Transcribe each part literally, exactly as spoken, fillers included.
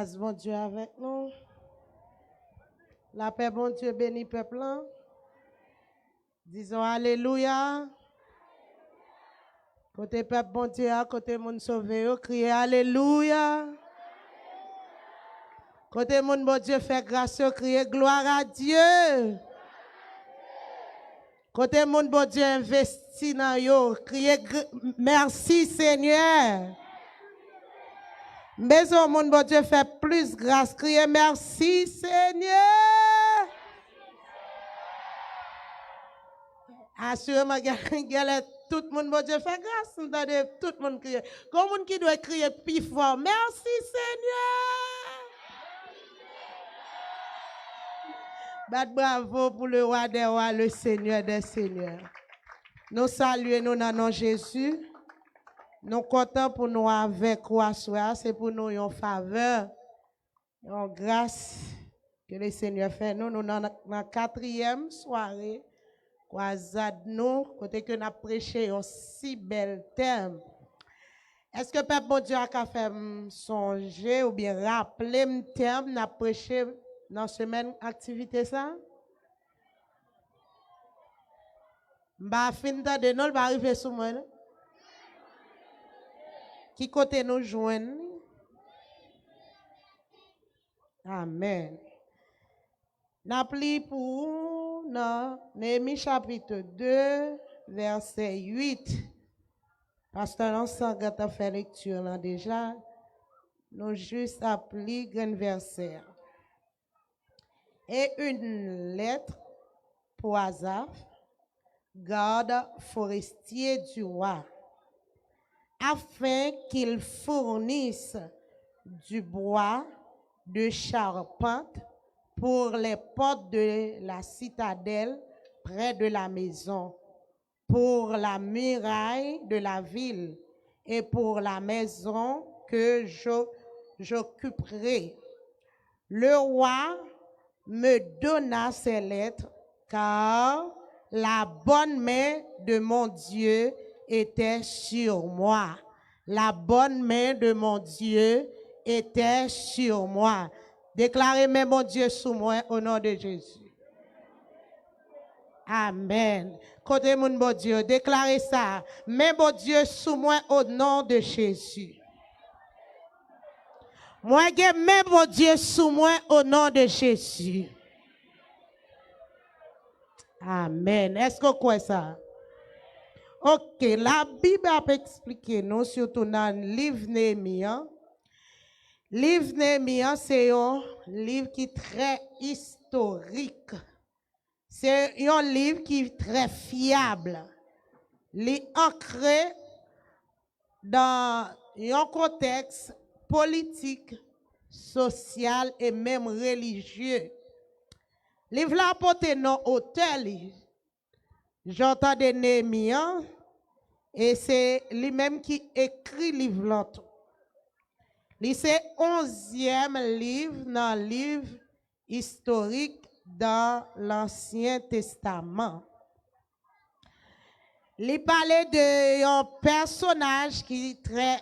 Gras Bondye avèk nou. Lapè Bondye beni pèp lan. Dizon alelouya. Kote pèp Bondye a, kote moun sove yo, kriye alelouya. Kote moun Bondye fè gras yo, kriye gloire à Dieu. Kote moun Bondye envesti nan yo, kriye gr- mèsi Senyè. M bezwen moun Bondye fè plis gras, kriye mèsi Senyè. Asireman, gen- genlè tout moun Bondye fè gras, m tande tout moun kriye. Gon moun ki dwe kriye pi fò, mèsi Senyè. Bat bravo pou le roi des rois, le seigneur des seigneurs. Nou salye nou nan non Jezi. Nou kontan pou nou avèk ou aswè a. Se pou nou yon favè, yon gras ke le Senyè fè nou. Nou nan, nan katriyèm sware kwazad nou, kote ke n ap preche yon si bèl tèm. Èske pèp Bondye a ka fè m sonje oubyen raple m tèm n ap preche nan semèn aktivite sa? M pa fin tande non, l pa rive sou mwen non. Ki kote nou jwenn li? Amèn. N ap li pou ou nan Neyemi chapit de, vèsè uit. Pastè Lansan gentan fè lekti lan deja. Nou jis ap li grenn vèsè a. Et une lettre pour Asaph, garde forestier du roi, afin qu'il fournisse du bois de charpente pour les portes de la citadelle près de la maison, pour la muraille de la ville et pour la maison que je- j'occuperai. Le roi me donna ces lettres, car la bonne main de mon Dieu était sur moi. La bonne main de mon Dieu était sur moi. Deklare men Bondye sou mwen o non de Jezi. Amèn. Kote moun Bondye yo, deklare sa. Men Bondye sou mwen o non de Jezi. Mwen gen men Bondye sou mwen o non de Jezi. Amèn. Èske w kwè sa? Oke, Labib ap eksplike nou, sitou nan liv Neyemi an. Liv Neyemi an se yon liv ki trè istorik. Se yon liv ki trè fyab. Li ankre nan yon kontèks politik, sosyal e menm relijye. Liv la pote non otè li, jan w tande Neyemi an, e se li menm ki ekri liv lan tou. Li se onzyèm liv nan liv istorik dan Lansyen Testaman. Li pale de yon pèsonaj ki trè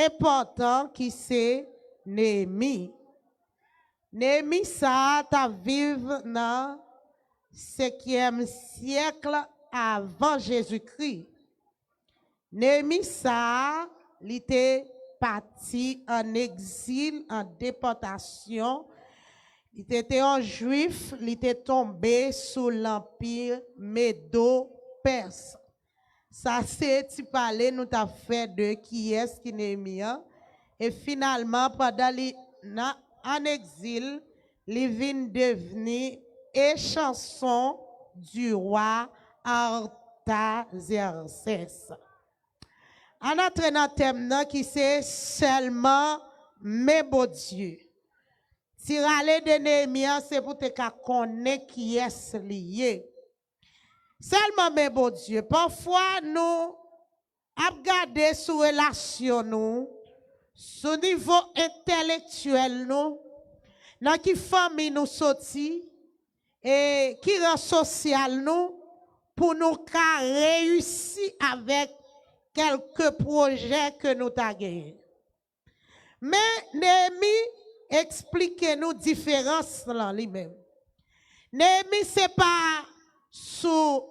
enpòtan, ki se Neyemi. Neyemi sa a t ap viv nan senkyèm syèk avan Jezikri. Neyemi sa a, li te pati ann egzil, an depòtasyon. Li te, te yon Jwif, li te tonbe sou lanpi Medo-Pès. Sa se ti pale nou t ap fè de kiyès ki Neyemi an. E finalman, pandan li nan, ann egzil, li vin devni échanson du roi Artaxerxès. Ann antre nan tèm nan ki se sèlman men Bondye. Ti rale de Neyemi an, se pou te ka konnen kiyès li ye. Sèlman men Bondye. Pafwa, nou ap gade sou relasyon nou, sou nivo entèlektyèl nou, nan ki fanmi nou soti, e ki ran sosyal nou, pou nou ka reyisi avèk kèlke pwojè ke nou ta genyen. Men, Neyemi eksplike nou diferans lan li menm. Neyemi se pa sou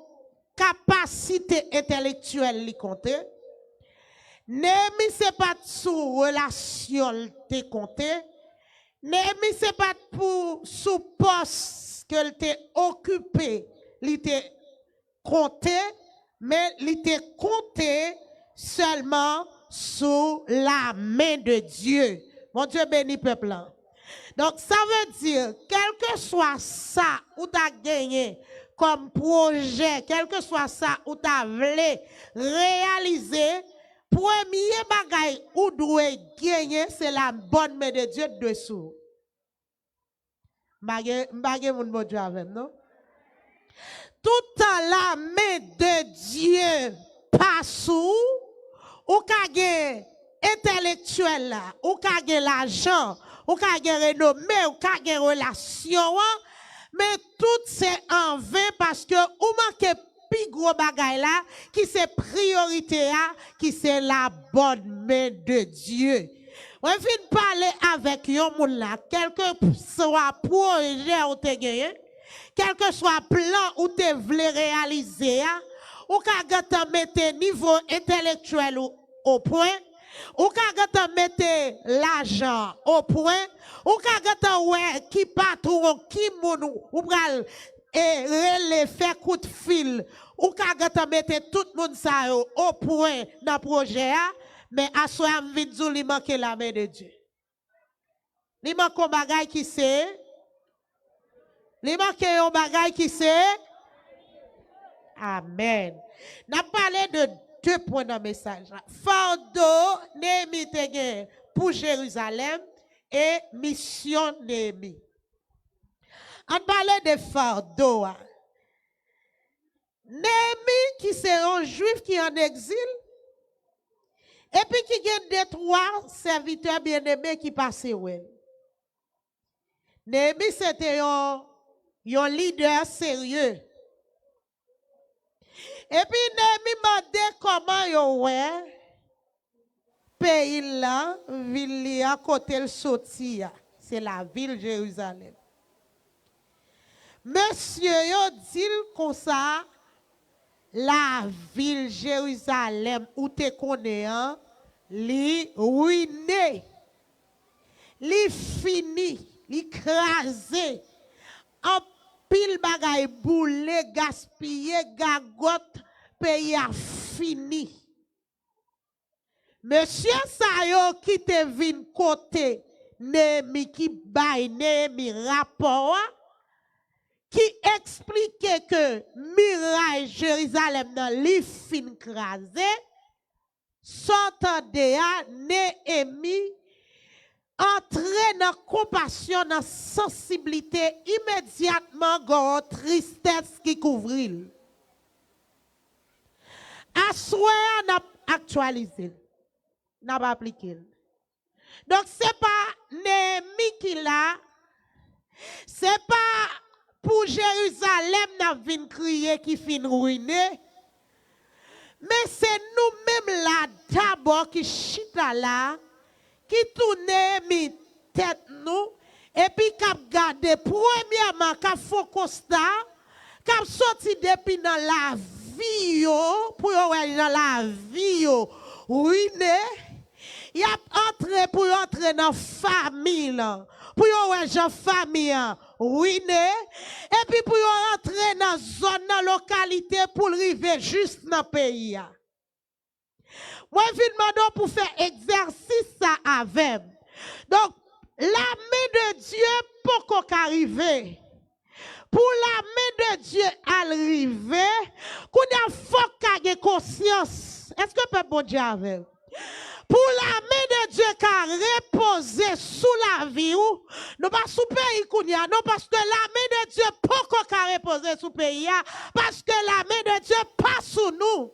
kapasite entèlektyèl li konte. Neyemi se pa t sou relasyon l te konte. Neyemi se pa t pou sou pòs ke l te okipe li te konte, men li te konte sèlman sou la men de Dye. Bondye beni pèp lan. Donk, sa vle di, kèlkeswa sa ou ta genyen kòm pwojè, kèlkeswa sa ou ta vle reyalize, premye bagay ou dwe genyen, se la bòn men de Dye t dwe sou ou. M pa gen, m pa gen moun Bondye avè m, non? Toutan la men de Dye pa sou ou, ou ka gen entèlektyèl la, ou ka gen lajan, ou ka gen renome, ou ka gen relasyon an, men tout se anven paske ou manke pi gwo bagay la, ki se priyorite a, ki se la bòn men de Dye. Mwen vin pale avèk yon moun la, kèlkeswa pwojè ou te genyen, kèlkeswa plan ou te vle reyalize a, ou ka gentan mete nivo entèlektyèl ou o pwen, ou ka gentan mete lajan o pwen, ou ka gentan wè ki patwon, ki moun ou pral e rele, fè kout fil, ou ka gentan mete tout moun sa yo o pwen nan pwojè a, men aswè a m vin di w li manke la men de Dye. Li manke yon bagay ki se, li manke yon bagay ki se, amèn. N ap pale de de pwen nan mesaj la. Fado Neyemi te gen pou Jerizalèm e misyon Neyemi. Ann pale de fado a. Neyemi, ki se yon Jwif ki ann egzil, epi ki gen de twa sèvitè byeneme ki pase wè l. Neyemi se te yon, yon lidè serye. Epi Neyemi mande kòman yo wè peyi l lan, vil li a, kote l soti a. Se lavil Jerizalèm. Mesye yo di l konsa, lavil Jerizalèm ou te konnen an, li wine. Li fini, li kraze. Anpil bagay boule, gaspiye, gagòt, peyi a fini. Mesye sa yo ki te vin kote Neyemi, ki bay Neyemi rapò a, ki eksplike ke miray Jerizalèm nan li fin kraze, sa w tande a, Neyemi antre nan konpasyon, nan sansiblite, imedyatman gen yon tristès ki kouvri l. Aswè a, n ap aktyalize l. N ap aplike l. Donk, se pa Neyemi ki la, se pa pou Jerizalèm n ap vin kriye ki fin wine, men se nou menm la dabò ki chita la, ki tounen mi tèt nou, epi k ap gade, premyèman, k ap fè yon konsta, k ap soti depi nan lavi yo, pou yo wè jan lavi yo wine, y ap antre pou yo antre nan fanmi lan, pou yo wè jan fanmi an wine, epi pou yo antre nan zòn nan, lokalite, pou l rive jis nan peyi a. Mwen vin mande w pou fè egzèsis sa avè m. Donk, lamen de Dye poko ka rive. Pou lamen de Dye al rive, kounye a fòk ka gen konsyans. Èske pèp Bondye avè m? Pou lamen de Dye ka repoze sou lavi w, nou pa sou peyi kounye a, non, paske lamen de Dye poko ka repoze sou peyi a, paske lamen de Dye pa sou nou.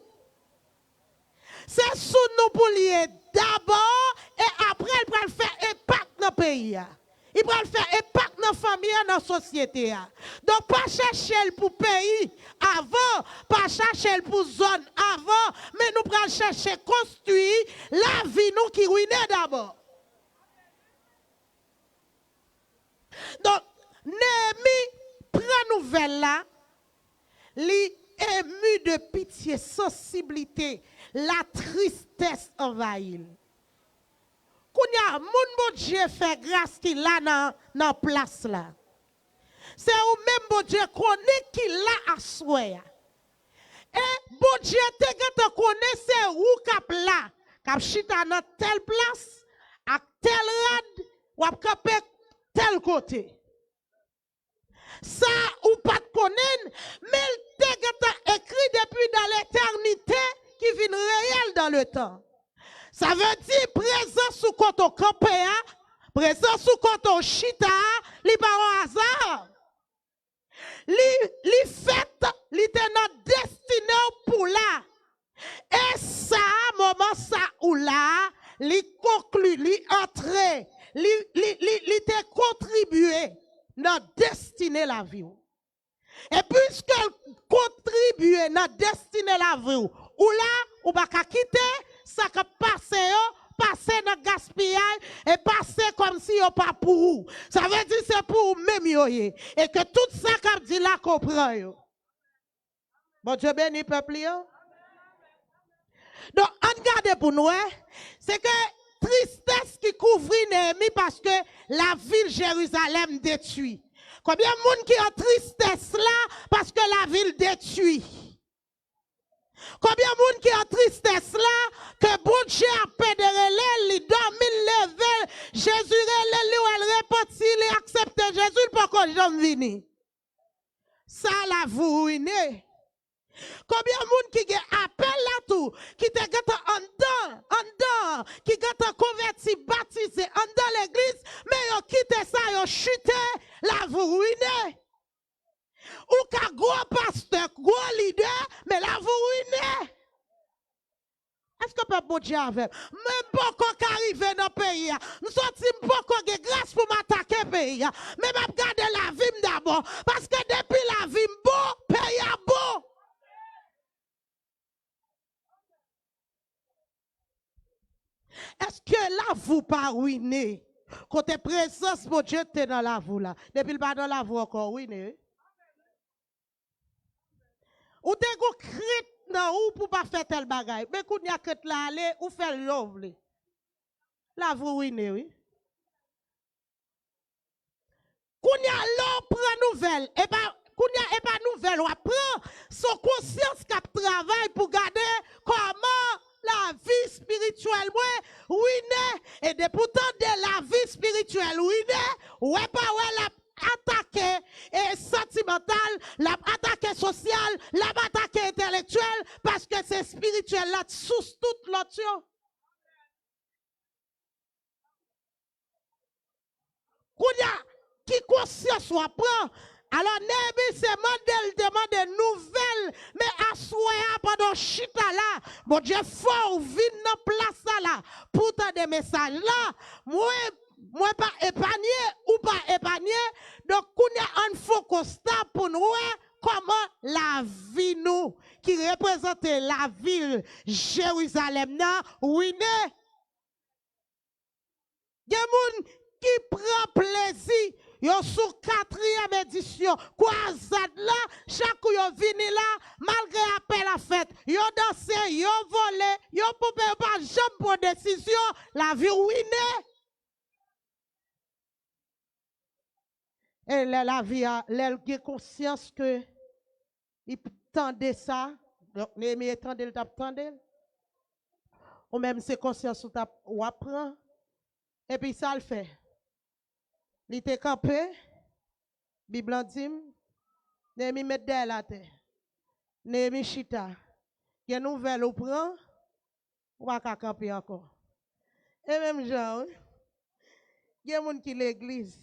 Se sou nou pou l ye dabò, e apre l pral fè enpak nan peyi a. Li pral fè enpak nan fanmi an, nan sosyete a. Donk, pa chèche l pou peyi avan, pa chèche l pou zòn avan, men nou pral chèche konstwi lavi nou ki wine dabò. Donk, Neyemi pran nouvèl la, li ému de pitié, sansiblite, la tristès anvayi l. Kounye a, moun Bondye fè gras ki la nan, nan plas la. Se ou menm Bondye konnen ki la aswè a. E Bondye te gentan konnen se ou k ap la, k ap chita nan tèl plas, ak tèl rad, w ap kanpe tèl kote. Sa ou pa t konnen, men l te gentan ekri depi dan letènite ki vin reyèl dan letan. Sa vle di prezans ou kote w kanpe a, prezans ou kote w chita a, li pa yon aza. Li, li fèt, li te nan destine w pou la. E sa, moman sa ou la a, li konkli, li antre, li, li, li, li te kontribye nan destine lavi w. E piske l kontribye nan destine lavi w, ou la, ou pa ka kite sa k ap pase yo, pase nan gaspiyay, e pase kòmsi yo pa pou ou. Sa vle di se pou ou menm yo ye. E ke tout sa k ap di la konpran yo. Bondye beni pèp li an. Donk, ann gade pou n wè. Se ke tristès ki kouvri Neyemi paske lavil Jerizalèm detwi. Konbyen moun ki an tristès la paske lavil detwi? Konbyen moun ki an tristès la ke Bondye ap pede rele l, li dòmi, l leve l, Jezi rele l, li wè l repanti, li aksepte Jezi, l poko janm vini? Sa lavi w rwine. Konbyen moun ki gen apèl la tou, ki te gentan anndan, anndan, ki gentan konvèti, batize anndan legliz, men yo kite sa, yo chite, lavi w rwine. Ou ka gwo pastè, gwo lidè, men lavi w rwine. Èske pèp Bondye avè m? Mwen poko ka rive nan peyi a. M soti, m poko gen gras pou m atake peyi a. Men m ap gade lavi m dabò. Paske depi lavi m bon, peyi a bon. Èske lavi w pa rwine? Kote prezans Bondye te nan lavi w la. Depi l pa nan lavi w ankò, w rwine, wi. Ou te gon krent nan ou pou pa fè tèl bagay. Men kounye a krent la ale, ou fè l jan w vle. Lavi w rwine, wi. Kounye a, lè w pran nouvèl, e pa, kounye a, e pa nouvèl w ap pran, se yon konsyans k ap travay pou gade kòman lavi espirityèl mwen rwine. E depi w tande lavi espirityèl rwine, wè pa wè l ap atake, e, santimantal, l ap atake sosyal, l ap atake entèlektyèl, paske se espirityèl la k sous tout lòt yo. Kounye a, ki konsyans w ap pran? Alò, Neyemi se mande l te mande nouvèl, men aswè a, pandan w chita la, Bondye fè w vin nan plas sa la pou w tande mesaj la. Mwen, mwen pa epanye, ou pa epanye. Donk, kounye a, ann fè yon konsta pou n wè kòman lavi nou, ki reprezante lavil Jerizalèm nan, rwine. Gen moun ki pran plezi, yo sou katriyèm edisyon kwazad la, chak kou yo vini la, malgre apèl ap fèt, yo danse, yo vole, yo ponpe, yo pa janm pran desizyon, lavi rwine. E lè lavi a, lè l gen konsyans ke li p-, tande sa, donk Neyemi tande l t ap tande l. Ou menm se konsyans ou t ap, w ap pran. Epi sa l fè? Li te kanpe, Bib lan di m, Neyemi met dèyè l atè. Neyemi chita. Gen nouvèl ou pran, ou pa ka kanpe ankò. E menm jan, wi. Gen moun ki legliz,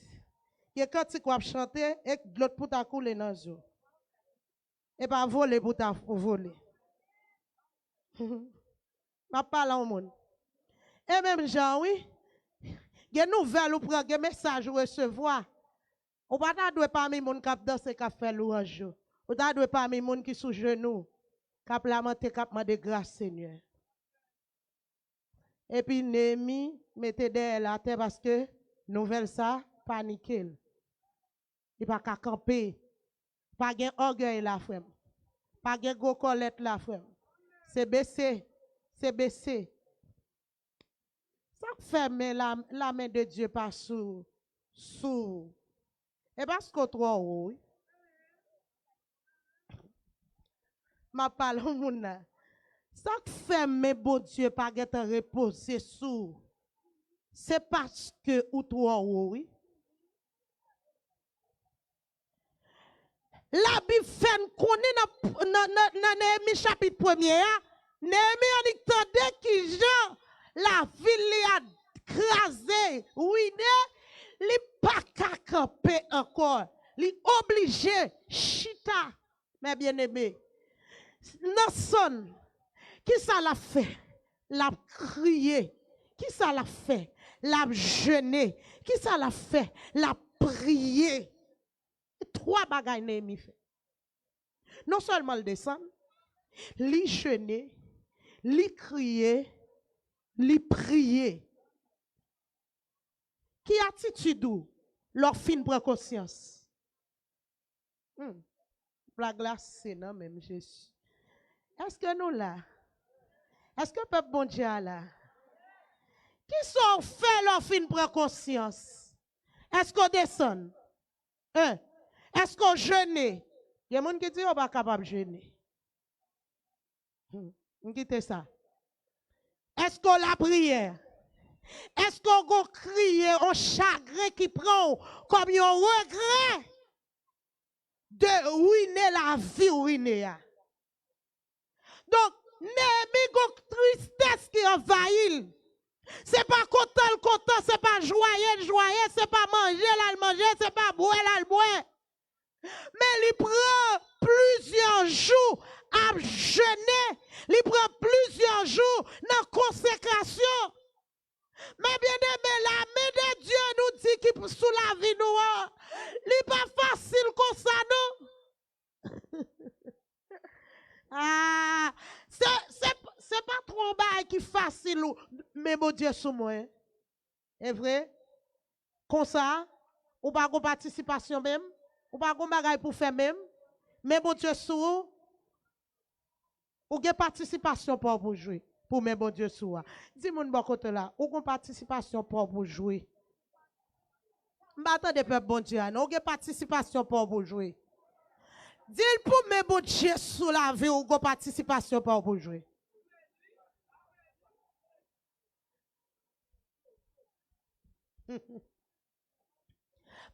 gen kantik w ap chante, e dlo t pou ta koule nan je w. E pa vole pou ta vole. M ap pale a yon moun. E menm jan, wi. Gen nouvèl ou pran, gen mesaj ou resevwa. Ou pa ta dwe pami moun k ap danse, k ap fè lwanj yo. Ou ta dwe pami moun ki sou jenou, k ap lamante, k ap mande gras Senyè. Epi Neyemi mete dèyè l atè paske nouvèl sa panike l. Li pa ka kanpe. Pa gen ògèy la, frè m. Pa gen gwo kòlèt la, frè m. Se bese. Se bese. Sa k fè men la, la main de Dieu pa sou, sou ou? E paske w twò wo, wi. M ap pale yon moun la. Sa k fè men Bondye pa gentan repoze sou ou? Se paske ou twò wo, wi. Labib fè n konnen nan, nan, nan, nan Neyemi chapit premye a, Neyemi annik tande kijan lavil li a kraze, wine, li pa ka kanpe ankò. Li oblije chita. Men byeneme, nan sòn, kisa l ap fè? L ap kriye. Kisa l ap fè? L ap jene. Kisa l ap fè? L ap priye. Twa bagay Neyemi fè. Non sèlman l desann, li jene, li kriye, li priye. Ki atitid ou lè w fin pran konsyans? Hmm. Blag la se nan menm Jezi. Èske nou la? Èske pèp Bondye a la? Kisa w fè lè w fin pran konsyans? Èske w desann? Hein? Èske w jene? Gen moun ki di yo pa kapab jene. Hmm. M kite sa. Èske w lapriyè? Èske w gon kriye, yon chagren ki pran w kòm yon regrè de wine lavi w wine a? Donk, Neyemi gon tristès ki anvayi l. Se pa kontan l kontan, se pa jwaye l jwaye, se pa manje l al manje, se pa bwè l al bwè. Men li pran plizyè jou ap jene, li pran plizyè jou nan konsekrasyon. Men byeneme, lame de Dye nou di ki sou lavi nou an, li pa fasil konsa non. Ah, se, se, se pa twò yon bagay ki fasil ou, men Bondye sou mwen. E vre? Konsa, ou pa gon patisipasyon menm? Ou pa gon bagay pou fè menm? Men Bondye sou ou? Ou gen patisipasyon pa w pou jwe, pou men Bondye sou a. Di moun bò kote w la, ou gen patisipasyon pa w pou jwe. M pa tande pèp Bondye a, non. Ou gen patisipasyon pa w pou jwe. Di l pou men Bondye sou lavi w, ou gen patisipasyon pa w pou jwe.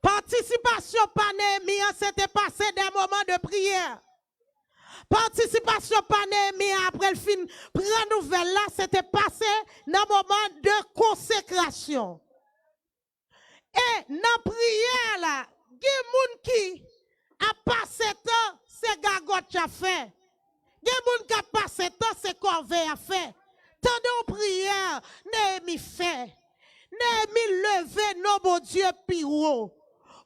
Patisipasyon pa Neyemi an, se te pase de moman de priyè. Patisipasyon pa Neyemi an, apre l fin pran nouvèl la, se te pase nan moman de konsekrasyon. E nan priyè la, gen moun ki ap pase tan, se gagòt y ap fè. Gen moun k ap pase tan, se kòve y ap fè. Tande yon priyè Neyemi fè. Neyemi leve non Bondye pi wo.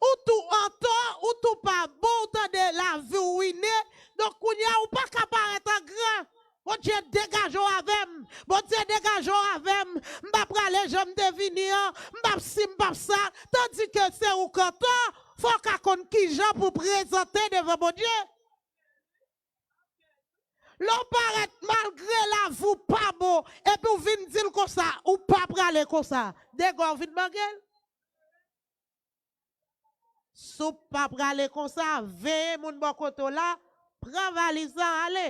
Ou tou antò, ou tou pa bon, ou tande lavi w wine. Donk, kounye a, ou pa ka parèt an gran. Bondye, degaje w avè m. Bondye, degaje w avè m. M pa prale jan m te vini an. M p ap si, m p ap sa. Tandike se ou k antò, fò w ka konn kijan pou w prezante devan Bondye. Lè w parèt malgre lavi w pa bon, epi w vin di l konsa, ou pa prale konsa. Dega w vin mange l. Si w pa prale konsa, veye moun bò kote w la, pran valiz lan, ale.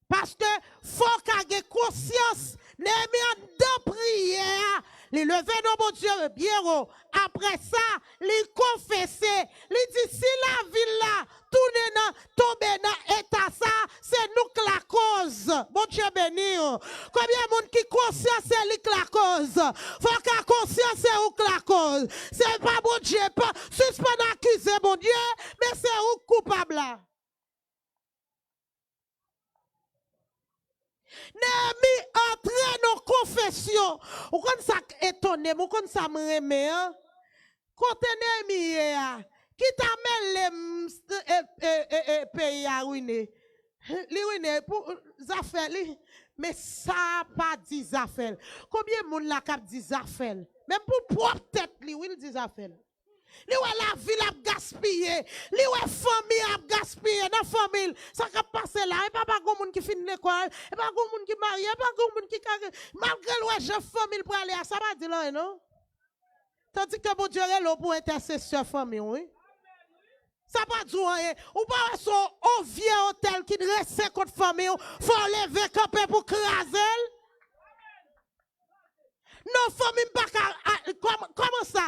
Paske fò w ka gen konsyans, Neyemi anndan priyè a, li leve non Bondye byen wo. Apre sa, li konfese, li di si lavil la tounen nan, tonbe nan eta sa, se nou k lakoz. Bondye beni w. Konbyen moun ki konsyan se li k lakoz? Fò w ka konsyan se ou k lakoz. Se pa Bondye, pa, sispann akize Bondye, men se ou k koupab la. Neyemi antre nan konfesyon. Ou konn sa k etone m, ou konn sa m renmen an? Kote Neyemi ye a? Kit a mele m, e, e, e, e, peyi a wine. Li wine pou zafè li. Men sa pa di zafè l. Konbyen moun la k ap di zafè l? Menm pou pwòp tèt li, wi, l di zafè l. Li wè lavi l ap gaspiye. Li wè fanmi ap gaspiye nan fanmi l. Sa k ap pase la? E pa, pa gon moun ki fin lekòl. E pa gon moun ki marye. E pa gon moun ki ka, malgre l wè jan fanmi l prale a, sa pa di l anyen, non. Tandike Bondye rele w pou entèsesè fanmi w, wi. Sa pa di w anyen. Ou pa wè se yon vye otèl ki drese kont fanmi w, fò w leve kanpe pou kraze l? Non, fanmi m pa ka. A, kòm-, kòman sa?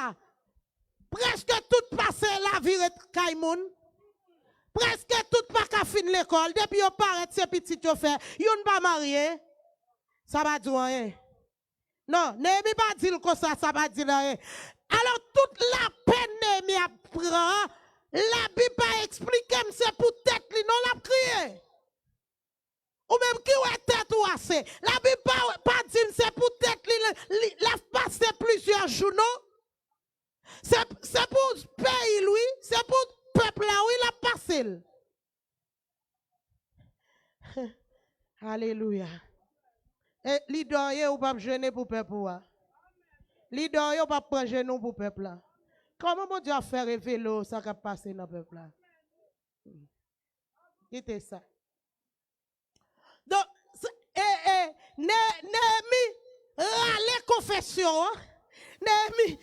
Prèske tout pase lavi ret kay moun. Prèske tout pa ka fin lekòl. Depi yo parèt, se pitit yo fè. Youn pa marye. Sa pa di w anyen. Non, Neyemi pa di l konsa, sa pa di l anyen. Alò, tout lapenn Neyemi ap pran an, Labib pa eksplike m se pou tèt li non l ap kriye. Ou menm ki wè tèt ou ase. Labib pa, pa di n se pou tèt li, li, l ap pase plizyè jou, non. Se, se pou peyi l, wi. Se pou pèp la, wi, l ap pase l. Alelouya. E lidè w ye, ou p ap jene pou pèp ou a. Lidè w ye, ou p ap pran jenou pou pèp la. Kòman Bondye ap fè revele w sa k ap pase nan pèp la? Kite sa. Donk, s-, e, e, Ne-, Neyemi rale konfesyon an. Neyemi,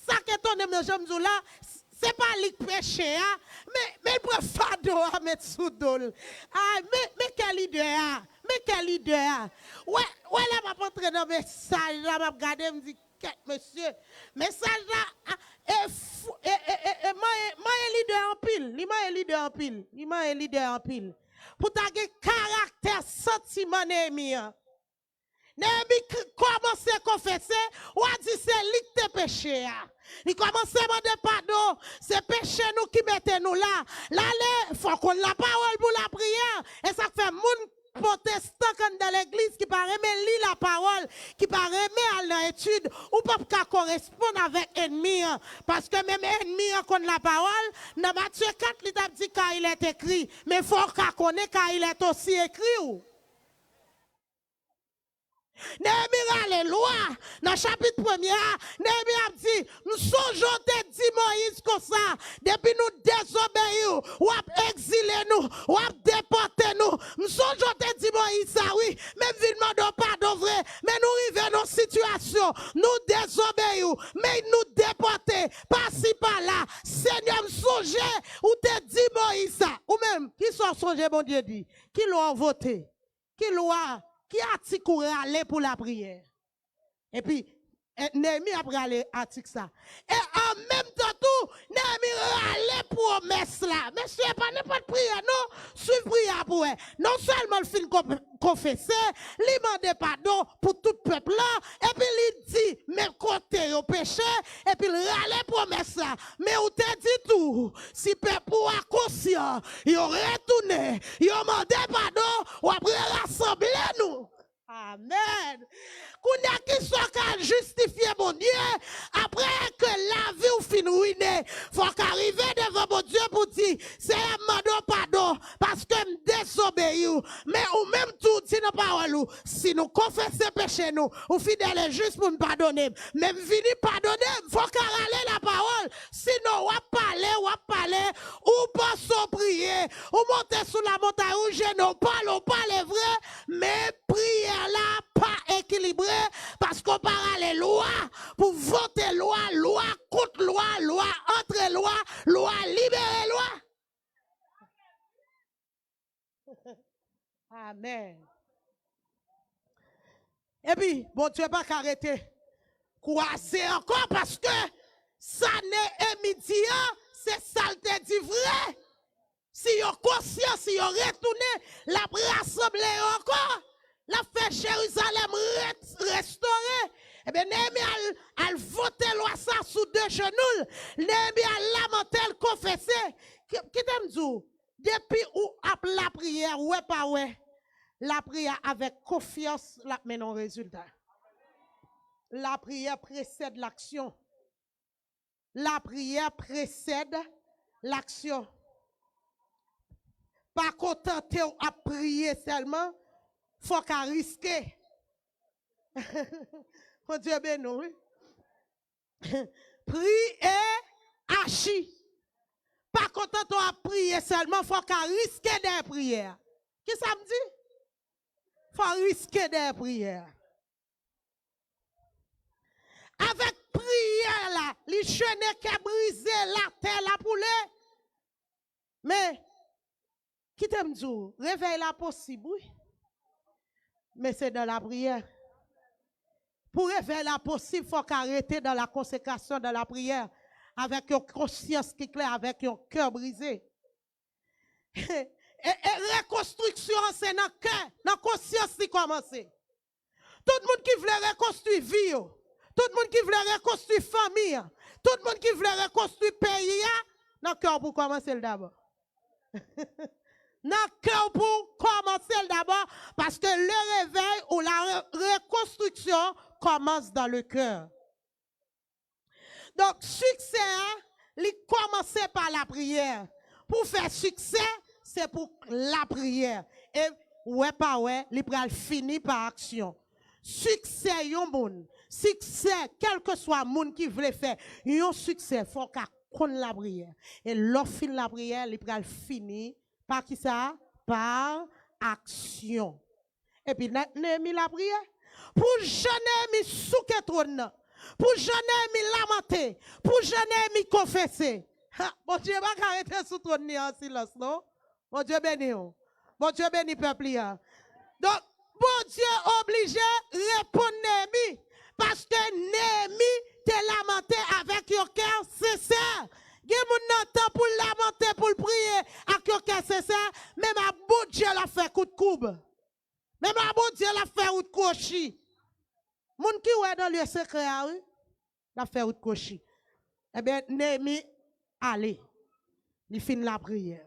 sa k etone m nan jan m di w la, s-, se pa li k peche a, men, men l pran fado a met sou do l. Ay, men, men kè lidè a, men kè lidè a. Wè, wè lè m ap antre nan mesaj la, m ap gade, m di, kèt, mesye. Mesaj la, a, e fou, e, e, e, e, manyen, manyen lidè anpil. Li manyen lidè anpil. Li manyen lidè anpil. Pou ta gen karaktè santiman Neyemi an. Neyemi k-, kòmanse konfese, w a di se li k te peche a. Li kòmanse mande padon, se peche nou ki mete nou la. L ale, fò w konn lapawòl pou lapriyè. E sa k fè moun pwotestan k anndan legliz ki pa renmen li lapawòl, ki pa renmen al nan etid, ou p ap ka koresponn avèk ènmi an. Paske menm ènmi an konn lapawòl, nan Matye kat, li t ap di, car il est écrit. Men fò w ka konnen, car il est aussi écrit ou. Neyemi rale lwa. Nan chapit premye a, Neyemi ap di, m sonje w te di Moyiz konsa, depi nou dezobeyi w, w ap egzile nou, w ap depòte nou. M sonje w te di Moyiz sa, wi, men m vin mande w padon vre. Men nou rive nan sitiyasyon, nou dezobeyi w, men nou depòte, pasi pala. Senyè, m sonje ou te di Moyiz sa. Ou menm, kisa w sonje Bondye di? Ki lwa w vote? Ki lwa, ki atik ou rale pou lapriyè? Epi, e, Neyemi ap rale atik sa. E an menm tan tou, Neyemi rale pwomès la. Mesye, pa nenpòt priyè, non. Swiv priyè a pou wè. Non sèlman l fin kon-, konfese, li mande padon pou tout pèp la, epi li di, men kote yo peche, epi l rale pwomès la. Men ou te di tou, si pèp ou a konsyan, yo retounen, yo mande padon, w ap rerasanble nou. Amèn. Kounye a, kisa w ka al jistifye Bondye apre ke lavi w fin wine? Fò w ka rive devan Bondye pou di, Seyè, m mande w padon paske m dezobeyi w. Men ou menm tou, w di nan pawòl ou, si nou konfese peche nou, ou fidèl e jis pou n padone m. Men m vini, padone m. Fò w ka rale lapawòl. Sinon, w ap pale, w ap pale, ou panse w priye, ou monte sou lamotay, ou jennen, ou pale, ou pale vre, men priyè la pa ekilibre, paske w pa rale lwa pou vote lwa, lwa kont lwa, lwa antre lwa, lwa libere lwa. Amèn. Epi, Bondye pa ka rete kwaze ankò, paske sa Neyemi di an, se sa l te di vre. Si yo konsyan, si yo retounen, l ap rasanble yo ankò. L ap fè Jerizalèm re-, restore. Ebyen, Neyemi al, al vote lwa sa sou de jenou l. Neyemi al lamante, l konfese. Ki-, kite m di w, depi ou ap lapriyè, wè pa wè, lapriyè avèk konfyans, l ap mennen w rezilta. Lapriyè presèd laksyon. Lapriyè presèd laksyon. Pa kontante w ap priye sèlman, fò w ka riske. Bondye beni w, wi. Priye reflechi. Pa kontante w ap priye sèlman, fò w ka riske dèyè priyè a. Kisa m di? Fò w riske dèyè priyè a. Avèk priyè la, li jene kè brize, latè la boule. Men, kite m di w, revèy la posib, wi. Men se dan lapriyè. Pou revèy la posib, fò w ka rete dan la konsekrasyon, dan lapriyè, avèk yon konsyans ki klè, avèk yon kè brize. E, e rekonstriksyon an se nan kè, nan konsyans li kòmanse. Tout moun ki vle rekonstwi vi yo, tout moun ki vle rekonstwi fanmi an, tout moun ki vle rekonstwi peyi a, nan kè w pou kòmanse l dabò. Nan kè w pou kòmanse l dabò, paske le réveil ou la re- reconstruction commence dans le cœur. Donk, siksè a, li kòmanse pa lapriyè. Pou fè siksè, se pou lapriyè. E wè pa wè, li pral fini pa aksyon. Siksè yon moun, siksè, kèlkeswa moun ki vle fè yon siksè, fò w ka konn lapriyè. E lè w fin lapriyè, li pral fini pa kisa? Pa aksyon. Epi Neyemi lapriyè. Pou jan Neyemi souke twòn nan. Pou jan Neyemi lamante. Pou jan Neyemi konfese. Ha, Bondye pa ka rete sou twòn li an silans, non. Bondye beni w. Bondye beni pèp li a. Donk, Bondye oblije reponn Neyemi. Paske Neyemi te lamante avèk yon kè sensè. Gen moun nan tan pou l lamante, pou l priye ak yon kè sensè, menm a Bondye l ap fè kout koub. Menm a Bondye l ap fè wout kwochi. Moun ki wè nan lye sekrè a, wi, l ap fè wout kwochi. Ebyen, Neyemi ale. Li fin lapriyè.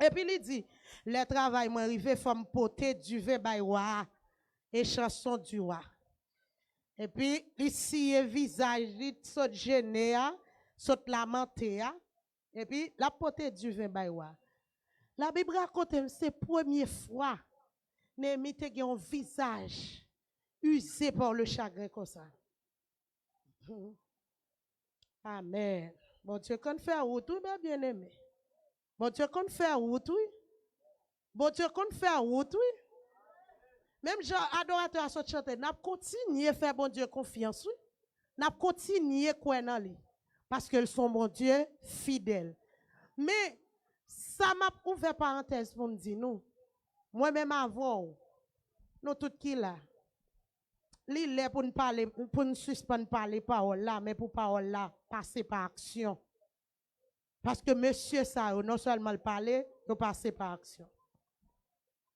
Epi li di, lè travay mwen rive, fò m pote diven bay wa a, e chanson di wa. Epi li siye vizaj li, sot jene a, sot lamante a. Epi l ap pote diven bay wa. Labib rakonte m se premye fwa Neyemi te gen yon vizaj ize pa le chagren konsa. Amèn. Bondye konn fè wout, wi, mè byeneme. Bondye konn fè wout, wi. Bondye konn fè wout, wi. Menm jan adoratè a sot chante, n ap kontinye fè Bondye konfyans, wi. N ap kontinye kwè nan li. Paske l se yon Bondye fidèl. Men, sa m ap ouvè parantèz pou m di nou, mwen menm avè w, nou tout ki la, li lè pou n pale, pou n sispann pale pawòl la, men pou pawòl la pase pa aksyon. Paske mesye sa yo, non sèlman l pale, yo pase pa aksyon.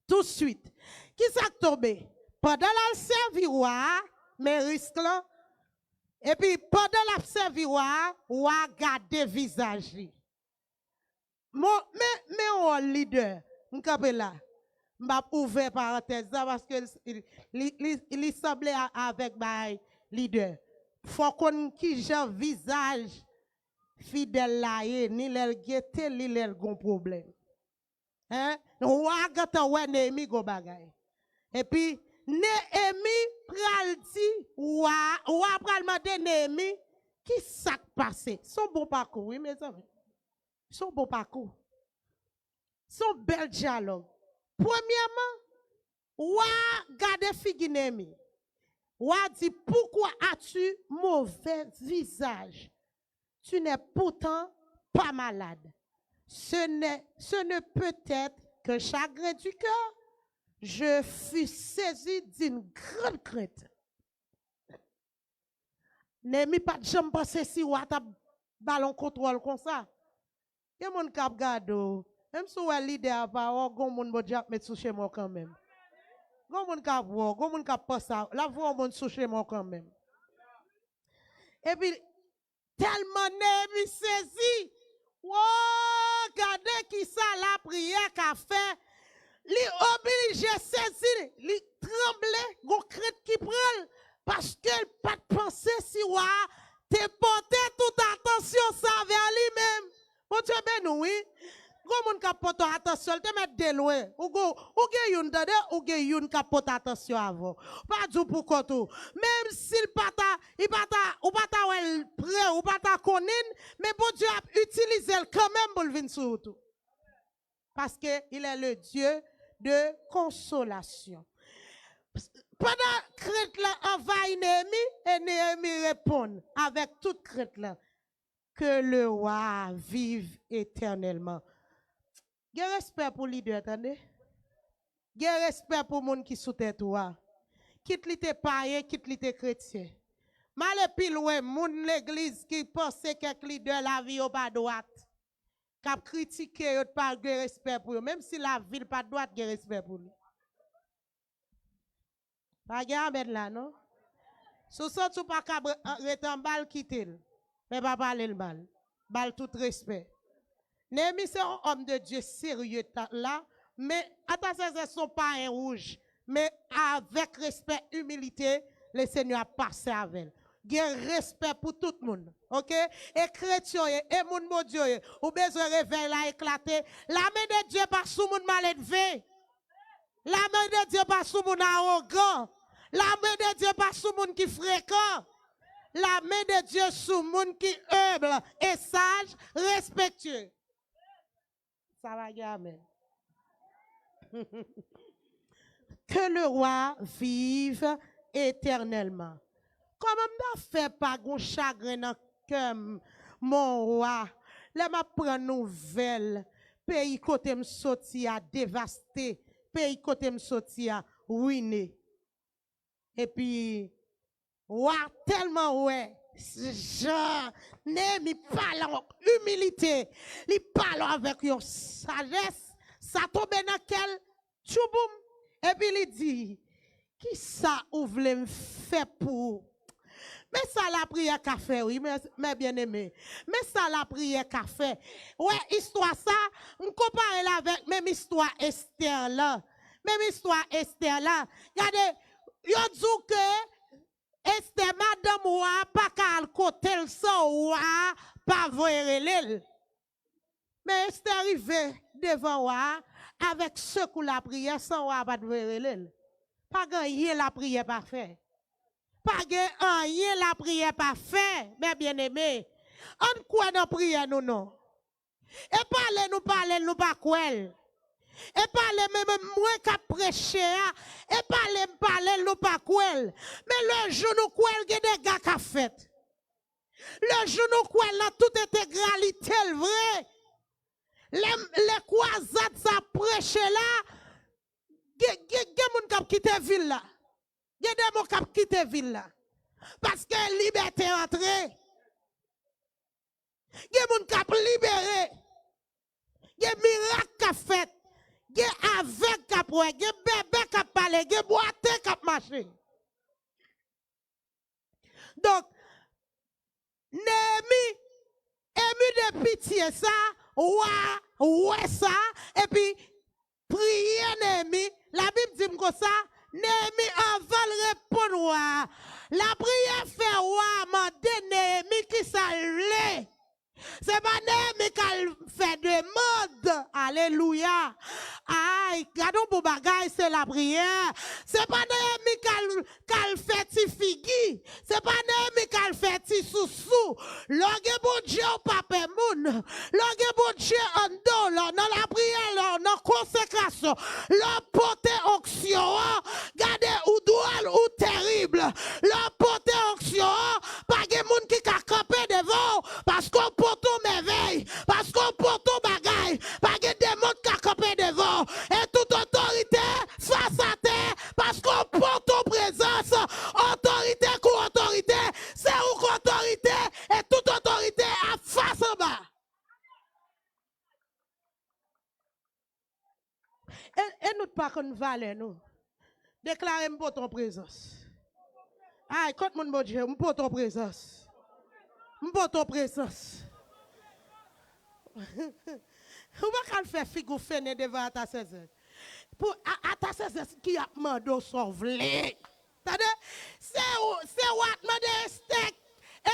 Touswit, kisa k tonbe? Pandan l al sèvi wa a, men risk lan, epi pandan l ap sèvi wa a, wa a gade vizaj li. Mon, men, men wòl lidè. M kanpe la. M ap ouvè parantèz la paske li, li, li, li sanble a- avèk bay lidè. Fò konn kijan vizaj fidèl la ye, ni lè l gete, ni lè l gon pwoblèm. Hein? Wa a gentan wè Neyemi gon bagay. Epi, Neyemi pral di, wa, wa pral mande Neyemi, ki sa k pase? Se yon bon pakou, wi, mezanmi. Se yon bon pakou. Se yon bèl dyalòg. Premyèman, wa gade figi Neyemi. Wa di, pourquoi as-tu mauvais visage? Tu n'es pourtant pas malade. Ce n'est, ce ne peut être qu'un chagrin du cœur. Je fus saisi d'une grande crainte. Neyemi pa t janm panse si wa t ap ba l yon kontwòl konsa. Gen moun k ap gade w. Menm si w wè lidè a pa wè w, gon moun Bondye ap met sou chemen w kanmenm. Gon moun k ap wè w, gon moun k ap panse a w, l ap voye yon moun sou chemen w kanmenm. Epi, tèlman Neyemi sezi, wo, gade kisa lapriyè ka fè. Li oblije sezi, li tranble, gon krent ki pran l, paske l pa t panse si wa a te pote tout atansyon sa vè li menm. Bondye beni w, wi. Gon moun k ap pote w atansyon, l te mèt de lwen. Ou gon, ou gen youn, tande, ou gen youn k ap pote atansyon avè w. Pa di w pou kont ou. Menm si l pa ta, li pa ta, ou pa ta wè l pre, ou pa ta konnen l, men Bondye ap itilize l kanmenm pou l vin sou wout ou. Parce qu'il est le Dieu de consolation. Pandan krent lan anvayi Neyemi, e Neyemi reponn avèk tout krent lan, que le roi vive éternellement. Gen respè pou lidè, tande. Gen respè pou moun ki sou tèt ou a. Kit li te payen, kit li te kretyen. M ale pi lwen, moun legliz ki panse kèk lidè lavi yo pa dwat, k ap kritike yo, pa gen respè pou yo. Menm si lavi l pa dwat, gen respè pou li. Pa gen amèn la, non? Si w santi w pa kab re- rete anba l, kite l. Men pa pale l mal. Ba l tout respè. Neyemi se yon òm de Dye serye ta- la, men Atasèzè se yon payen wouj, men avèk respè, imilite, Lesenyè ap pase avè l. Gen respè pou tout moun, oke? E kretyen w ye, e moun Bondye w ye, ou bezwen revèy la eklate. Lame de Dye pa sou moun maledve. Lame de Dye pa sou moun awogan. Lame de Dye pa sou moun ki frekan. Lame de Dye sou moun ki enb e saj, respektye. Sa va gen amèn. Que le roi vive éternellement. Kòman m ta fè pa gon chagren nan kè m, mon wa, lè m ap pran nouvèl peyi kote m soti a devaste, peyi kote m soti a wine. Epi, wa tèlman wè jan Neyemi pale an imilite, li pale avèk yon sajès, sa tonbe nan kè l, tchouboum. Epi li di, kisa ou vle m fè pou ou? Men sa lapriyè ka fè, wi, mè, mè byeneme. Men sa lapriyè ka fè. Wè, istwa sa, m konpare l avèk menm istwa Estè lan. Menm istwa Estè lan. Gade, yo di w ke Estè, madanm wa a, pa ka al kote l san wa a pa voye rele l. Men Estè rive devan wa a avèk sekou lapriyè san wa a pa t voye rele l. Pa gen anyen lapriyè pa fè. Pa gen anyen lapriyè pa fè, mè byeneme. Ann kwè nan priyè nou non. E pale nou pale l, nou pa kwè l. E pale men, men mwen k ap preche a, e pale m pale l, nou pa kwè l. Men lejou nou kwè l, gen dega k ap fèt. Lejou nou kwè l nan tout entegralite l vre. Lè, lè kwazad sa ap preche la, gen, gen, gen moun k ap kite vil la. Gen demon k ap kite vil la. Paske libète antre. Gen moun k ap libere. Gen mirak k ap fèt. Gen avèg k ap wè. Gen bèbè k ap pale. Gen bwate k ap mache. Donk, Neyemi emu de pitye sa, wa wè sa, epi priye Neyemi. Labib di m konsa, Neyemi, anvan l reponn wa a, lapriyè fè wa a mande Neyemi kisa l vle. Se pa Neyemi k al fè demann. Alelouya. Ay, gade yon bon bagay, se lapriyè. Se pa Neyemi k al, k al fè ti figi. Se pa Neyemi k al fè ti sousou. Lè w gen Bondye, w pa pè moun. Lè w gen Bondye anndan w, lè w nan lapriyè, lè w nan konsekrasyon, lè w pote onksyon an, gade ou dwòl, ou terib. Lè w pote onksyon an, pa gen moun ki ka kanpe devan w, paske w pote yon mèvèy, paske w pote yon bagay, pa gen demon ki ka kanpe devan w. E tout otorite fas atè, paske w pote yon prezans, otorite kou otorite, se ou k otorite, e tout otorite ap fas anba. E, e nou t pa konn valè nou. Deklare, "M pote yon prezans." Ay, kot moun Bondye, "M pote yon prezans. M pote yon prezans." Ou pa ka al fè figi w fennen devan Atasèzè. Pou a- Atasèzè ki ap mande w sa w vle. Tande? Se ou, se ou a t mande Estè,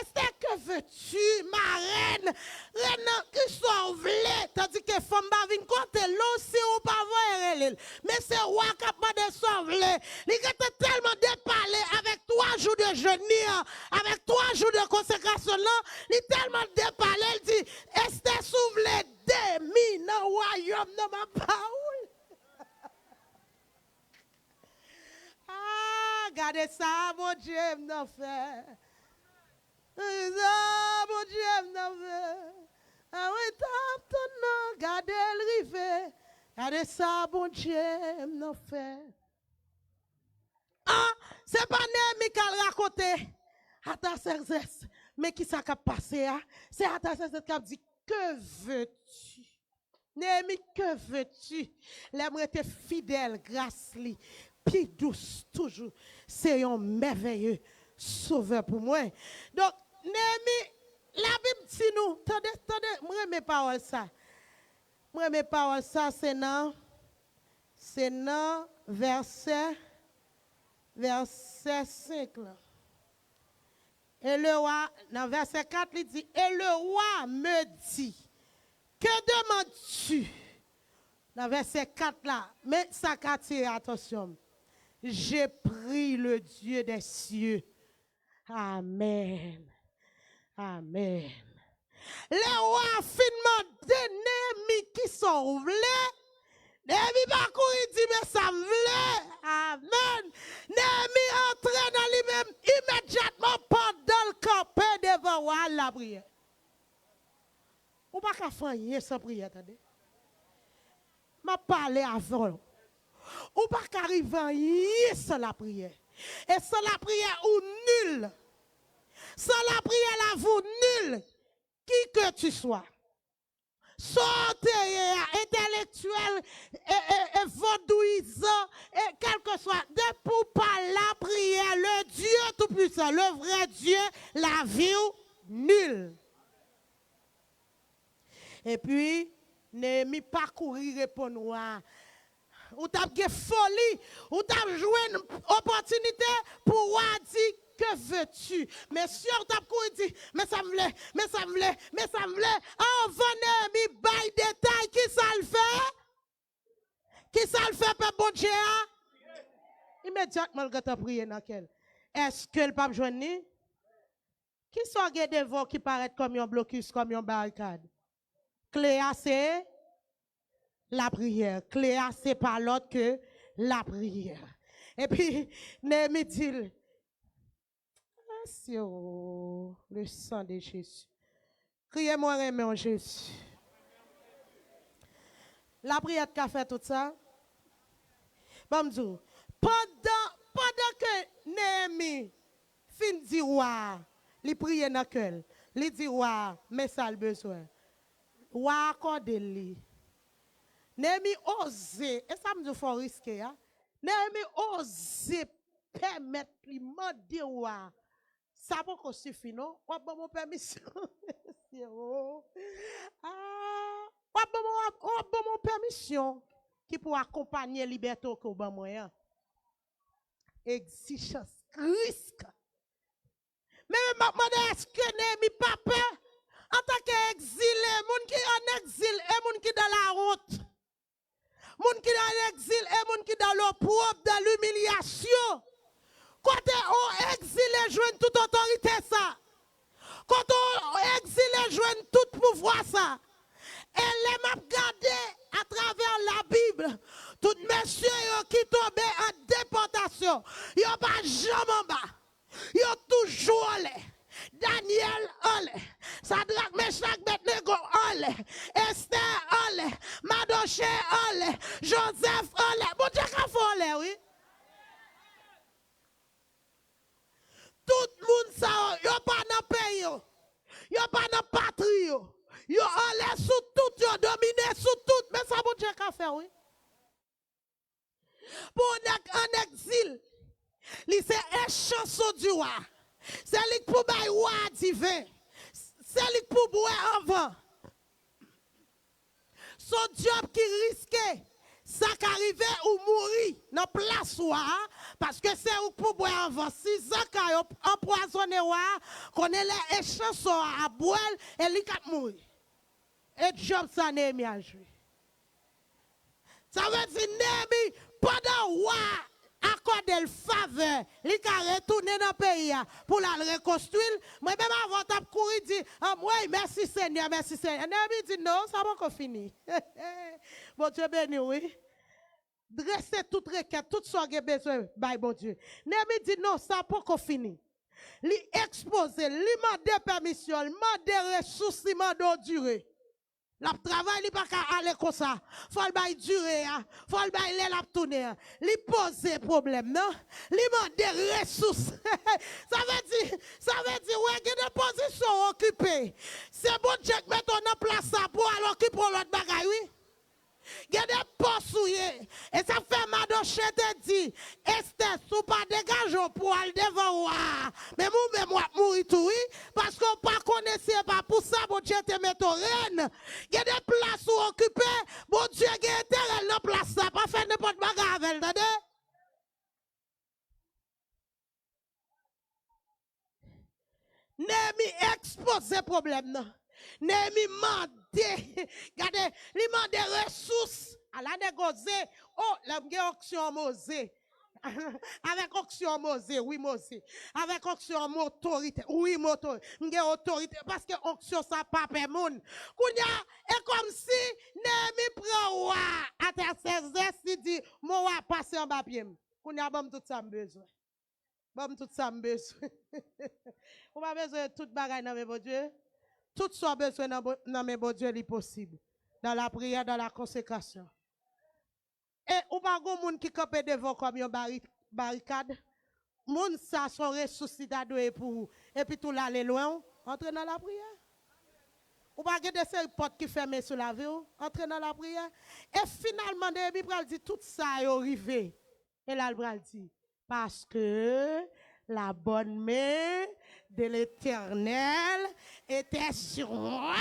Esther, que veux-tu, ma reine? Rèn nan, ki sa w vle? Tandike fanm pa vin kote l non, si ou pa voye rele l. Men se wa k ap mande sa w vle. Li gentan tèlman depale avèk twa jou de jeni an, avèk twa jou de konsekrasyon l lan, li tèlman depale, l di, Esther, si w vle demi nan wayòm nan, m ap ba ou l. Ah, gade sa Bondye m nan fè. Gade sa Bondye m nan fè. Ah wi, t ap tann nan, gade l rive. Gade sa Bondye m nan fè. Ah, se pa Neyemi k al rakonte Ataserzès. Men ki sa k ap pase a? Se Ataserzès k ap di, Que veux-tu? Neyemi, que veux-tu? Lè m rete fidèl, gras li pi dous toujou. Se yon mèvèye sovè pou mwen. Donk, Neyemi, Labib di nou, tande, tande, m renmen pawòl sa. M renmen pawòl sa, se nan, se nan vèsè, vèsè senk lan. Et le roi, nan vèsè kat, li di, Et le roi me dit, Que demandes-tu? Nan vèsè kat la, men sa k atire atansyon m. J'ai prié le Dieu des cieux. Amèn. Amèn. Lewa fin mande Neyemi kisa w vle. Neyemi pa kouri di, men sa m vle. Amèn. Neyemi antre nan li menm imedyatman pandan l kanpe devan wa a lapriyè. Ou pa ka fè anyen san priyè, tande. M ap pale avè w. Ou pa ka rive anyen san lapriyè. E san lapriyè, ou nil. Sans la prière, la vie ou nul, qui que tu sois. Sa w te ye a, entèlektyèl, e, e, e vodouyizan, e kèlkeswa, depi w pa lapriyè, le Dieu tout-puissant, le vrai Dieu, la vie ou nul. Epi, Neyemi pa kouri reponn wa a. Ou t ap gen foli, ou t ap jwenn opòtinite pou wa a di, Que veux-tu? Mesye, ou t ap kouri di, men sa m vle, men sa m vle, men sa m vle. Anvan Neyemi bay detay, kisa l fè? Kisa l fè pèp Bondye a? Imedyatman, l gentan priye nan kè l. Èske l p ap jwenn li? Kisa w gen devan w ki parèt kòm yon blokis, kòm yon barikad? Kle a se lapriyè. Kle a se pa lòt ke lapriyè. Epi, Neyemi di l, Mesye, oh, le sang de Jésus. Kriye, mwen renmen w, Jezi. Lapriyè t ka fè tout sa. Ban m di w, pandan, pandan ke Neyemi fin di wa a, li priye nan kè l, li di wa a, men sa l bezwen. Wa a akòde l li. Neyemi oze, e sa m di w fò riske a. Neyemi oze pèmèt li mande wa a. Sa poko sifi non. W ap ban m yon pèmisyon. Mesye, oh. Ah, w ap ban m, w ap, w ap ban m yon pèmisyon ki pou akonpanye libète w ke w ban mwen an. Egzijans, risk. Men, men m ap mande, èske Neyemi pa pè antanke egzile, moun ki ann egzil e moun ki dan lawont? Moun ki nan legzil e moun ki dan lopwòb, dan limilyasyon. Kote yon egzile jwenn tout otorite sa? Kote yon egzile jwenn tout pouvwa sa? E lè m ap gade atravè Labib, tout mesye yo ki tonbe an depòtasyon, yo pa janm anba. Yo toujou anlè. Danyèl anlè. Sadrak, Mechak, Abèdnego anlè. Estè anlè. Madoche anlè. Jozèf anlè. Bondye ka fè w anlè, wi. Tout moun sa yo, yo pa nan peyi yo. Yo pa nan patri yo. Yo anlè sou tout, yo domine sou tout. Men sa Bondye ka fè, wi. Pou nèg an egzil, li se echanson di wa. Se li k pou bay wa a diven. Se li k pou bwè anvan. Se yon djòb ki riske. Sa ka rive ou mouri nan plas wa a, paske se ou k pou bwè anvan sizan kay yo anpwazonnen wa a, konnen lè e chanson an ap bwè l, e li k ap mouri. E djòb sa Neyemi a jwe. Sa vle di Neyemi, pandan wa a akòde l favè, li ka retounen nan peyi a pou l al rekonstwi l. Mwen menm avan w t ap kouri di, anmwey, mèsi Senyè, mèsi Senyè. Neyemi di, non, sa poko fini. Bondye beni w, wi. Drese tout rekèt, tout sa w gen bezwen bay Bondye. Neyemi di, non, sa poko fini. Li ekspoze, li mande pèmisyon, li mande resous, li mande w dire. L ap travay, li pa ka ale konsa. Fò l bay dire a. Fò l bay lè l ap tounen an. Li poze pwoblèm nan. Li mande resous. Sa vle di, sa vle di, wè, gen de pozisyon w okipe. Se Bondye k mete w nan plas sa pou w al okipe yon lòt bagay, wi. Gen de pòs ou ye. E sa k fè Madoche te di, Estè, si w pa degaje w pou w al devan wa a, menm ou menm w ap mouri tou, wi, paske w pa konnen si e pa pou sa Bondye te mete w rèn. Gen de plas ou okipe, Bondye gen enterè l nan plas la. Pa fè nenpòt bagay avè l, tande? Neyemi ekspoze pwoblèm nan. Neyemi mande, gade, li mande resous. Ala nèg oze. O, lè m gen onksyon m oze. Avèk onksyon m oze, wi m oze. Avèk onksyon m otorite, wi m otorite. M gen otorite, paske onksyon sa pa pè moun. Kounye a, e kòmsi Neyemi pran wa a atè sèzès, li di, mon wa, pase anba pye m. Kounye a, ban m tout sa m bezwen. Ban m tout sa m bezwen. Ou pa bezwen tout bagay nan men Bondye. Tout sa w bezwen nan Bo- nan men Bondye, li posib. Dans la prière, dans la consécration. E ou pa gon moun ki kanpe devan w kòm yon bari- barikad. Moun sa se yon resous li ta dwe ye pou ou. Epi tou l ale lwen w. Antre nan lapriyè. Ou pa gen de seri pòt ki fèmen sou lavi w. Antre nan lapriyè. E finalman, Neyemi pral di tout sa yo rive. E la l pral di, parce que la bonne main de l'Éternel était sur moi.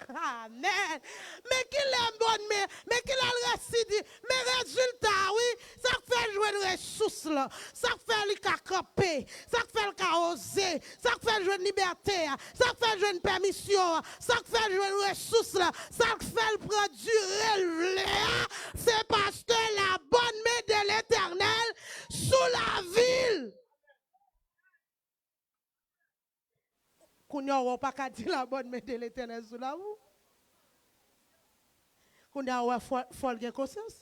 Amen. Men kilè bòn men, men kilè l resi di, men rezilta a, wi, sa k fè l jwenn resous lan, sa k fè li ka kanpe, sa k fè l ka oze, sa k fè l jwenn libète a, sa k fè l jwenn pèmisyon an, sa k fè l jwenn resous lan, sa k fè l pran dire l vle a, se paske la bonne main de l'Éternel sou lavi l. Kounye a, w pa ka di la bonne main de l'Éternel sou lavi w. Kounye a, w fò, fò l gen konsyans.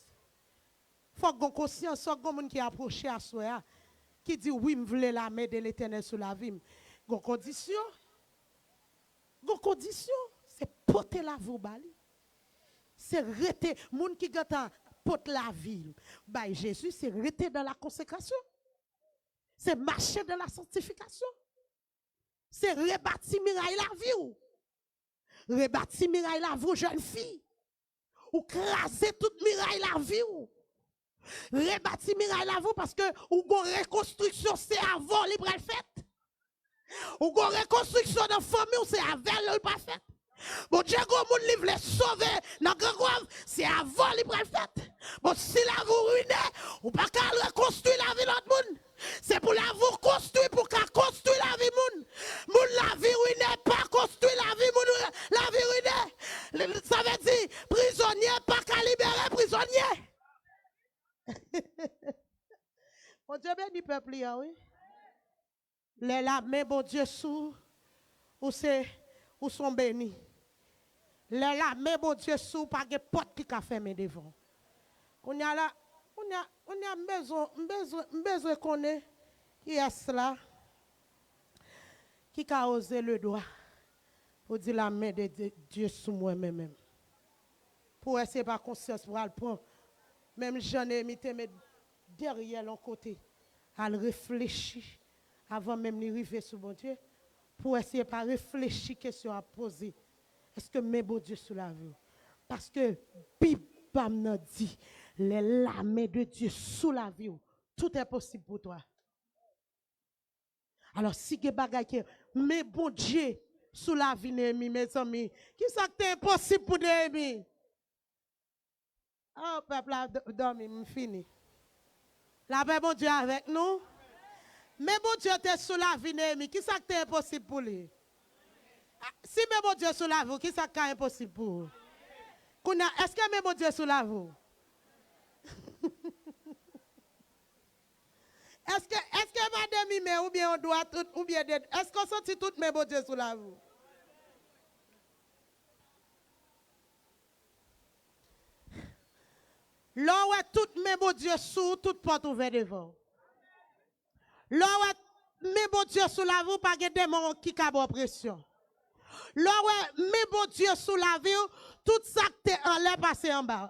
Fòk gon konsyans, fòk gon moun ki apwoche aswè a, ki di, wi, m vle la main de l'Éternel sou lavi m. Gon kondisyon. Gon kondisyon. Se pote lavi w ba li. Se rete, moun ki gentan pot lavi bay Jezi, se rete dans la consécration. Se mache dans la sanctification. Se rebati miray lavi w. Rebati miray lavi w, jèn fi. Ou kraze tout miray lavi w. Rebati miray lavi w paske ou gon rekonstriksyon, se avè w li pral fèt. Ou gon rekonstriksyon nan fanmi w, se avè l li pral fèt. Bondye gon moun li vle sove nan Gran Gwav, se avè w li pral fèt. Bon, si lavi w rine, ou pa ka al rekonstwi lavi lòt moun. Se pou lavi w konstwi pou w ka konstwi lavi moun. Moun lavi rine pa konstwi lavi moun, lavi rine. Sa vle di, prizonye pa ka libere prizonye. Bondye beni pèp li a, wi. Lè lamen Bondye sou ou, se, ou se yon beni. Lè lamen Bondye sou ou, pa gen pòt ki ka fèmen devan w. Kounye a la, kounye a, kounye a m bezwen, m bezwen, m bezwen konnen kiyès la ki ka oze le dwa pou di la main de Dye, Dye sou mwen, men menm. Pou wè si e pa konsyans pral pran. Menm jan Neyemi te met dèyè l yon kote, al reflechi avan menm li rive sou Bondye, pou wè si e pa reflechi kesyon ap poze. Èske men Bondye sou lavi w? Paske Bib pa m nan di, lè la main de Dieu sous la vie w, tout est possible pour toi. Alò, si gen bagay ke men Bondye sou lavi Neyemi, mezanmi, ki sa k te enposib pou Neyemi? Oh, pèp la d- dòmi, m fini. Lapè Bondye avèk nou. Men Bondye te sou lavi Neyemi. Ki sa k te enposib pou li? Ah, si men Bondye sou lavi w, ki sa k ka enposib pou ou? Kounye a, èske men Bondye sou lavi w? Èske, èske pa demi men oubyen yon dwat oubyen de, èske w santi tout men Bondye sou lavi w? Lè w wè tout men Bondye sou ou, tout pòt ouvè devan w. Lè w wè men Bondye sou lavi w, pa gen demon ki ka ba w presyon. Lè w wè men Bondye sou lavi w, tout sa k te anlè pase anba.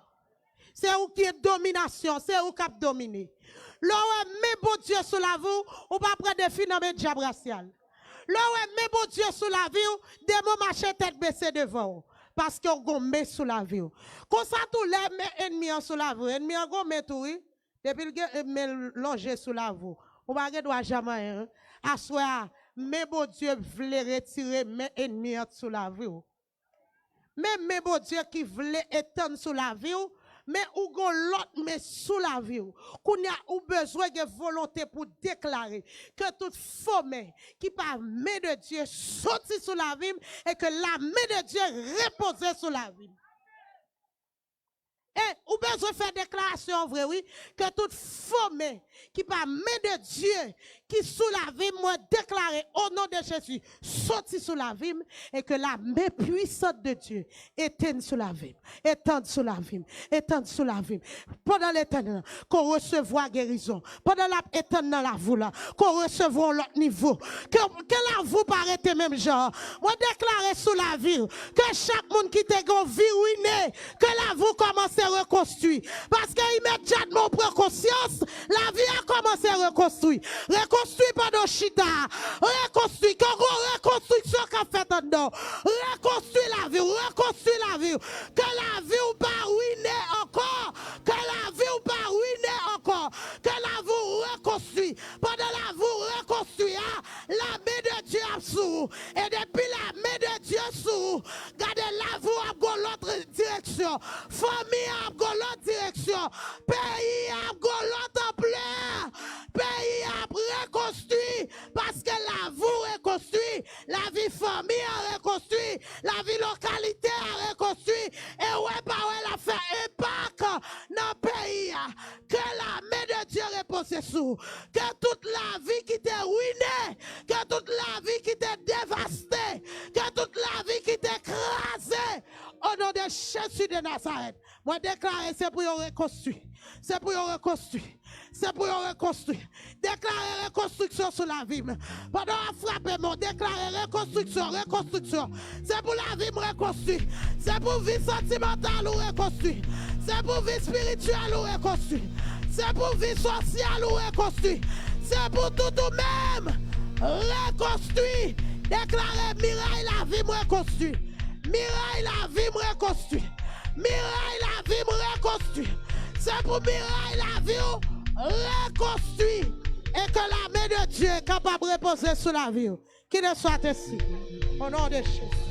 Se ou ki gen dominasyon, se ou k ap domine. Lè w wè men Bondye sou lavi w, ou pa pran defi nan men dyab rasyal. Lè w wè men Bondye sou lavi w, demon mache tèt bese devan w, paske w gon men sou lavi w. Konsa tou, lè men ènmi an sou lavi w, ènmi an gon men tou, wi. Depi l gen men l lonje sou lavi w, ou pa gen dwa janm anyen. Aswè a, men Bondye vle retire men ènmi an sou lavi w. Men men Bondye ki vle etann sou lavi w, men ou gon lòt men sou lavi w. Kounye a, ou bezwen gen volonte pou deklare ke tout fo men ki pa men de Dye soti sou lavi m e ke la men de Dye repoze sou lavi m. E ou bezwen fè deklarasyon an vre, wi, ke tout fo men ki pa men de Dye ki sou lavi m, mwen deklare, o non de Jezi, soti sou lavi m, e ke la men pwisant de Dye etenn sou lavi m, etann sou lavi m, etann sou lavi m. Pandan l etann nan, ke w resevwa gerizon. Pandan l ap etann nan lavi w la, ke w resevwa yon lòt nivo. Ke, ke lavi w pa rete menm jan an. Mwen deklare sou lavi w, ke chak moun ki te gen yon vi wine, ke lavi w kòmanse rekonstwi. Paske imedyatman w pran konsyans, lavi a kòmanse rekonstwi. Rekonstwi pandan w chita a. Rekonstwi. Ke w gen yon rekonstriksyon k ap fèt anndan w. Rekonstwi lavi w. Rekonstwi lavi w. Ke lavi w pa wine ankò. Ke lavi w pa wine ankò. Ke lavi w rekonstwi. Pandan lavi w rekonstwi a, la men de Dye ap sou ou. E depi la men de Dye sou ou, gade, lavi w ap gon lòt direksyon. Fanmi an ap gon lòt direksyon. Peyi an ap gon lòt anplè. Peyi an ap rekonstwi paske lavi w rekonstwi. Lavi fanmi an rekonstwi. Lavi lokalite a rekonstwi. E w wè pa wè l ap fè enpak nan peyi a. Ke la men de Dye repoze sou ou. Ke tout lavi ki te wine, ke tout lavi ki te devaste, ke tout lavi ki te kraze, o non de Jezi de Nazarèt, mwen deklare se pou yo rekonstwi. Se pou yo rekonstwi. Se pou yo rekonstwi. Deklare rekonstriksyon sou lavi m. Pandan w ap frape men w, deklare rekonstriksyon, rekonstriksyon. Se pou lavi m rekonstwi. Se pou vi santimantal ou rekonstwi. Se pou vi espirityèl ou rekonstwi. Se pou vi sosyal ou rekonstwi. Se pou tout ou menm rekonstwi. Deklare miray lavi m rekonstwi. Miray lavi m rekonstwi. Miray lavi m rekonstwi. Se pou miray lavi w rekonstwi. E ke la men de Dye kapab repoze sou lavi w. Qu'il en soit ainsi. Au nom de Jésus.